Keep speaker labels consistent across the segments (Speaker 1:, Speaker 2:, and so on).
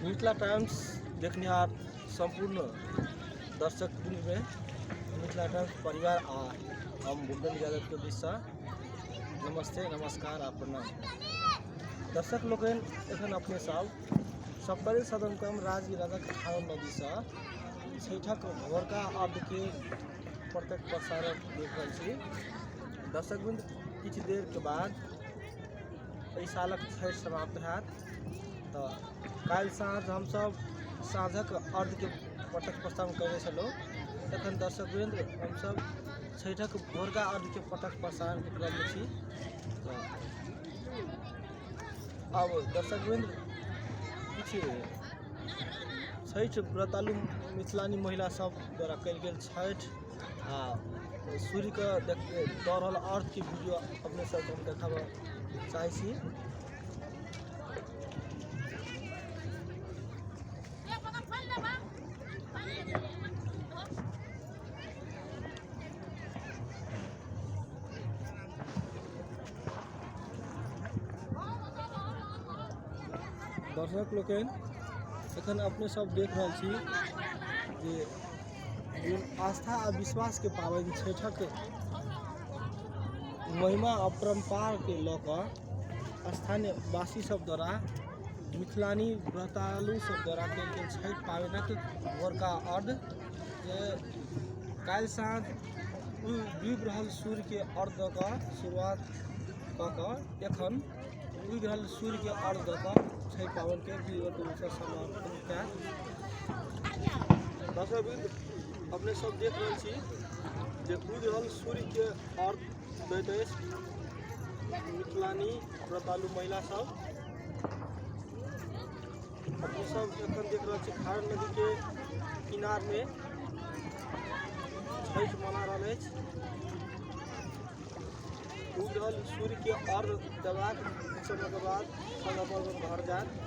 Speaker 1: Mithila times देखनिहार सम्पूर्ण दर्शक वृन्दमे मिथिला टाइम्स परिवार आ हम भूपेन्द्र यादवके दिससँ नमस्ते, नमस्कार आ प्रणाम। दर्शक लोकनि, एखन अपने सब सप्तरी सदरमुकाम राजविराजक खारन नदीसँ छठिक भोरका अर्घके प्रत्यक्ष प्रसारण देख रहल छी। दर्शक वृन्द, किछु देरके बाद एहि सालक छठि समाप्त हैत, तऽ काल्हि साँझ हमसब साँझक अर्घके प्रत्यक्ष प्रसारण कयने छलहुँ। एखन दर्शक वृन्द, हमसब छठिक भोरका अर्घके प्रत्यक्ष प्रसारणके क्रममे छी। तऽ आब दर्शक वृन्द, किछु छठि व्रतालु मिथिलानी महिला सब द्वारा कयल गेल छठि आ सूर्यके दऽ रहल अर्घके वीडियो अपने सबके हम देखाबऽ चाहै छी। दर्शक लोकनि, एखन अपने सब देख रहल छी जे आस्था आ विश्वासके पाबनि छठिक महिमा अपरम्पारके लऽ कऽ स्थानीय वासी सब द्वारा, मिथिलानी व्रतालु सब द्वारा कयल गेल छठि पाबनिक भोरका अर्घ, जे काल्हि साँझ डूबि रहल सूर्यके अर्घ दऽ कऽ शुरुआत कऽ कऽ एखन उगि रहल सूर्यके अर्घ दऽ कऽ छठि पाबनिके विधिवत रूपसँ समापन कयल। दर्शक वृन्द, अपने सब देख रहल छी जे उगि रहल सूर्यके अर्घ दैत अछि मिथिलानी व्रतालु महिला सब। अपने सब एखन देख रहल छी खारन नदीके किनारमे छठि मना रहल अछि। उगि रहल सूर्यके अर्घ देबाक समयके बाद सब अपन अपन घर जायत।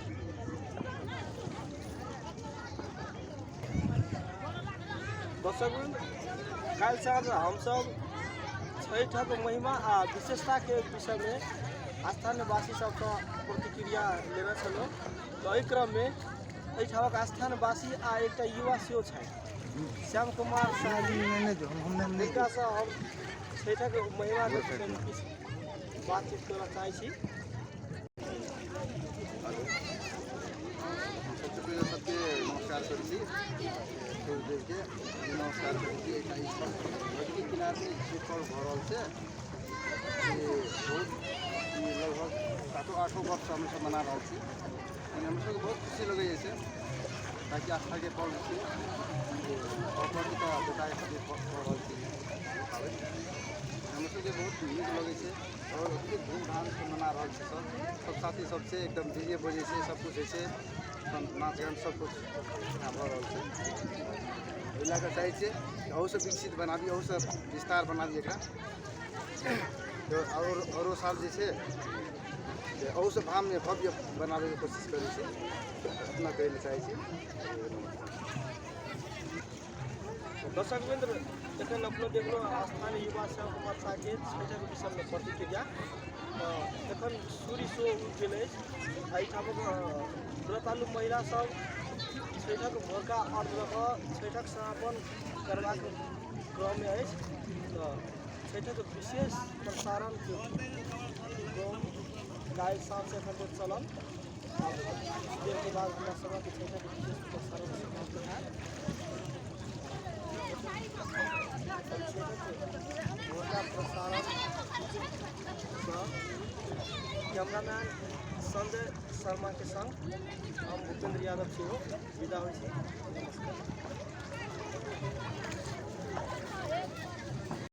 Speaker 1: दर्शक वृन्द, काल्हि साँझ हमसब छठिक महिमा आ विशेषताके विषयमे स्थानीयवासी सबसँ प्रतिक्रिया लेने छलहुँ। तऽ एहि क्रममे एहिठामक स्थानीयवासी आ एकटा युवा सेहो छथि, श्याम कुमार साह जी, हुनकासँ हम छठिक महिमाके विषयमे किछु बातचीत करऽ चाहै छी।
Speaker 2: सबसँ पहिले सबके नमस्कार करै छी, सूर्यदेवके नमस्कार करै छी। एहिठाम ई सब नदीके किनारमे जे पर्व भऽ रहल छै से बहुत लगभग 7-8 वर्षसँ हमसब मना रहल छी। हमरा सबके बहुत खुशी लगैए एहिसँ, ताकि आस्थाके पर्व छै, देवताके खातिर कऽ रहल छी पाबनि। हमरा सबके बहुत नीक लगै छै आओर ओतेक धूमधामसँ मना रहल छै। सब सब साथी सब छै, एकदम डीजे बजै छै, सब किछु होइ छै, नाच गान सब किछु भऽ रहल छै। एहि लए कऽ चाहै छियै अहूसँ विकसित बनाबी, अहूसँ विस्तार बनाबी एकरा। आओर साल जे छै से अहूसँ भावमे भव्य बनाबैके कोशिश करै छी, अपना कहै लए चाहै छी।
Speaker 1: दर्शक वृन्द, एखन अपनो देखलहुँ स्थानीय युवा श्याम कुमार साहके छठिक विषयमे प्रतिक्रिया। तऽ एखन सूर्य सेहो उगि गेल अछि। एहिठामक व्रतालु महिला सब छठिक भोरका अर्घ दऽ कऽ छठिक समापन करबाक क्रममे अछि। तऽ छठिक विशेष प्रसारणके क्रम काल्हि साँझसँ एखन तक चलल। आब किछु देरके बाद हमरा सभक छठिक विशेष प्रसारण समाप्त हैत। भोरका प्रसारणसँ कैमरामैन संजय शर्माके संग हम भूपेंद्र यादव सेहो विदा होइ छी। नमस्कार।